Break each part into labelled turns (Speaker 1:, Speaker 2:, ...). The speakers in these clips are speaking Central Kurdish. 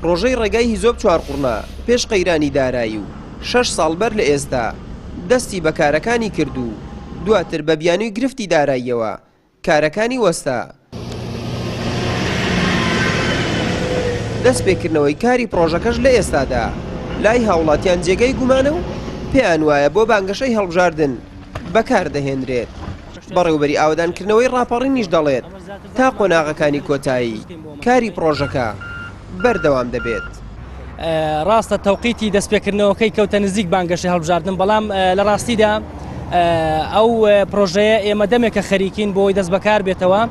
Speaker 1: پڕۆژەی ڕێگای هیزۆپ چوارقوڕنە پێش قەیرانی دارایی و شەش ساڵ بەر لە ئێستا دەستی بە کارەکانی کرد و دواتر بە بیانووی گرفتی داراییەوە کارەکانی وەستا. دەستپێکردنەوەی کاری پڕۆژەکەش لە ئێستادا لای هاوڵاتیان جێگەی گومانە و پێیان وایە بۆ بانگەشەی هەڵبژاردن بەکاردەهێنرێت. بەڕێوبەری ئاوەدانکردنەوەی ڕاپەڕینیش دەڵێت، تا قۆناغەکانی کۆتایی کاری پڕۆژەکە بەردەوام دەبێت.
Speaker 2: ڕاستە تەوقیتی دەستپێکردنەوەکەی کەوتە نزیک بانگەشەی هەڵبژاردن، بەڵام لە ڕاستیدا ئەو پرۆژەیە ئێمە دەمێکە خەریکین بۆی دەست بەکار بێتەوە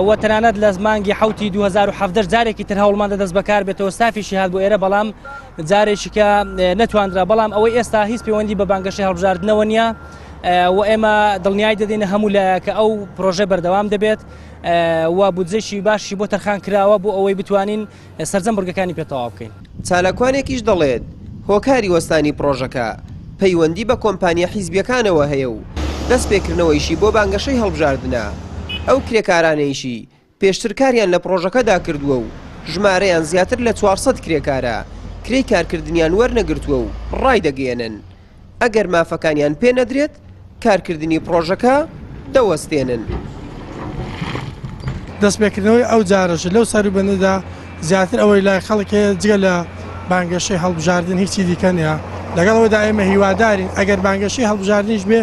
Speaker 2: و تەنانەت لە مانگی حوتی 2017 جارێکی تر هەوڵماندا دەست بەکار بێتەوە ستافیشی هات بۆ ئێرە بەڵام جارێکی کە نەتواندرا بەڵام ئەوەی ئێستا هیچ پەیوەندی بە بانگەشەی هەڵبژاردنەوە نییە و ئێمە دڵنیای دەدەینە هەموو لایە کە ئەو پرۆژە بەردەوام دەبێت و بودجەشی باشی بۆ تەرخان کراوە بۆ ئەوەی بتوانین سەرجەم بڕگەکانی پێ تەواو بکەین.
Speaker 1: چالاکوانێکیش دەڵێت، هۆکاری وەستانی پڕۆژەکە پەیوەندی بە کۆمپانیا حیزبییەکانەوە هەیە و دەستپێکردنەوەیشی بۆ بانگەشەی هەڵبژاردنە، ئەو کرێکارانەیشی پێشتر کاریان لە پڕۆژەکەدا کردووە و ژمارەیان زیاتر لە 400 کرێکارە، کرێی کارکردنیان وەرنەگرتووە و ڕایدەگەیەنن، ئەگەر مافەکانیان پێ نەدرێت کارکردنی پڕۆژەکە دەوەستێنن.
Speaker 3: دەستپێکردنەوەی ئەو جارەش لەو سەروبەندەدا زیاتر ئەوەی لای خەڵک هەیە جگە لە بانگەشەی هەڵبژاردن هیچی دیکە نییە، لەگەڵ ئەوەدا ئێمە هیوادارین ئەگەر بانگەشەی هەڵبژاردنیش بێ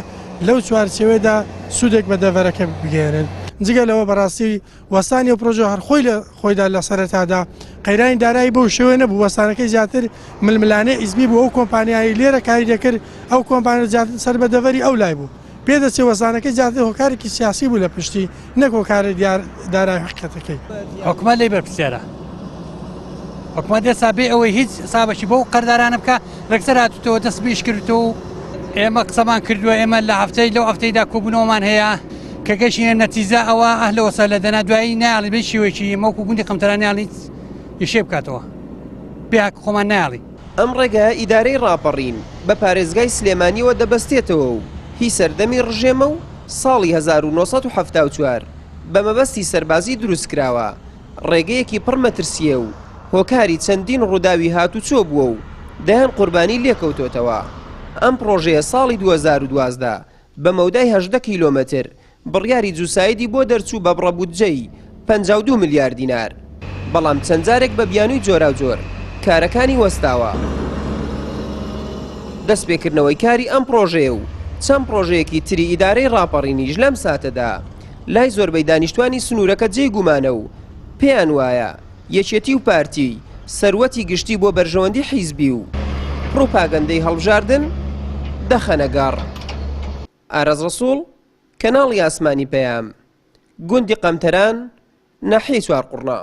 Speaker 3: لەو چوارچێوەیەدا سوودێک بە دەڤەرەکە بگەیەنن. جگە لەوە بەڕاستی وەستانی ئەو پرۆژە هەر خۆی لە خۆیدا لە سەرەتادا قەیرانی دارایی بەو شێوەیە نەبوو، وەستانەکەی زیاتر ململانێ حیزبی بوو، ئەو کۆمپانیایەی لێرە کاری دەکرد ئەو کۆمپانیا زیاتر سەر بە دەڤەری ئەو لای بوو، پێدەچێ وەستانەکەی زیاتر هۆکارێکی سیاسی بوو لە پشتی نەک هۆکارە دیار دارایی حەقیقەتەکەی.
Speaker 4: حکومەت لێی بەرپرسیارە. حکومەت ئێستا بێ ئەوەی هیچ حسابێکی بەو قەرزارانە بکا رێکسەر هاتووتەوە دەست بە ئیش کردووتەوە و ئێمە قسەمان کردووە ئێمە لە هەفتەی لەو هەفتەیدا کۆبوونەوەمان هەیە کە گەشتینە نەتیجە ئەوە ئەهلە وەسەهلە دەنا دوایی نایەڵین بە هیچ شێوەیەکی ئێمە وەکو گوندی قەمتەران نایەڵین هیچ ئیشێ بکاتەوە بێ هەق خۆمان نایەڵین.
Speaker 1: ئەم ڕێگایە ئیدارەی ڕاپەڕین بە پارێزگای سلێمانییەوە دەبەستێتەوە و هی سەردەمی ڕژێمە و ساڵی 1974 بە مەبەستی سەربازی دروستکراوە، ڕێگەیەکی پڕ مەترسییە و هۆکاری چەندین ڕووداوی هاتوچۆ بووە و دەیان قوربانی لێکەوتۆتەوە. ئەم پڕۆژەیە ساڵی 2012 بە مەودای 18 کیلۆمەتر بڕیاری جوسایدی بۆ دەرچوو بە بڕە بودجەی 52 ملیار دینار، بەڵام چەند جارێک بە بیانووی جۆراوجۆر کارەکانی وەستاوە. دەستپێکردنەوەی کاری ئەم پڕۆژەیە و چەند پڕۆژەیەکی تری ئیدارەی ڕاپەڕینیش لەم ساتەدا لای زۆربەی دانیشتوانی سنوورەکە جێی گومانە و پێیان وایە یەکێتی و پارتی سەروەتی گشتی بۆ بەرژەوەندی حیزبی و پڕوپاگەندەی هەڵبژاردن دەخەنە گەڕ. ئاراز ڕەسوڵ، کەناڵی ئاسمانی پەیام، گوندی قەمتەران، ناحیەی چوارقوڕنە.